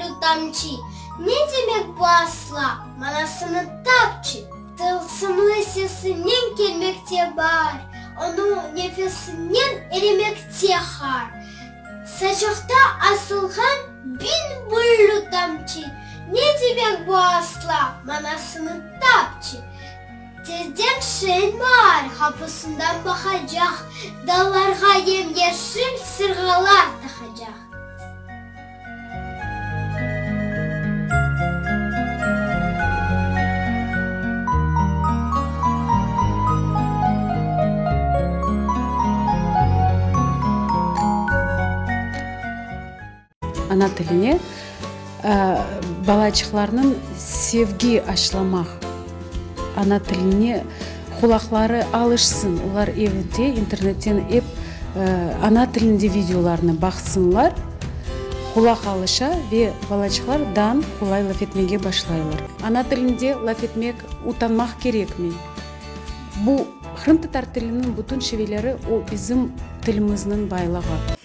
bullu tamçı, Ne demek bu asla, manasını tapçı. Tılsımlı sesinen kelmekte baar, Onıñ nefesinen erimekte qar. Saçaqta asılğan biñ bullu tamçı, Ne demek bu asla, manasını tapçı. Tezden şeñ baar qapısından baqacaq, Dallarğa yem-yeşil sırğalar taqacaq. Ana tiline balaçıqlarnıñ sevgi aşlamaq, ana tiline qulaqları alışsın, olar evde internetten ep ana tilinde videolarnı baqsınlar, qulaq alışa ve balaçıqlar dan qolay laf etmege başlaylar. Ana tilinde laf etmek utanmaq kerekmey. Bu qırımtatar tiliniñ bütün şiveleri o bizim tilimizniñ baylığı.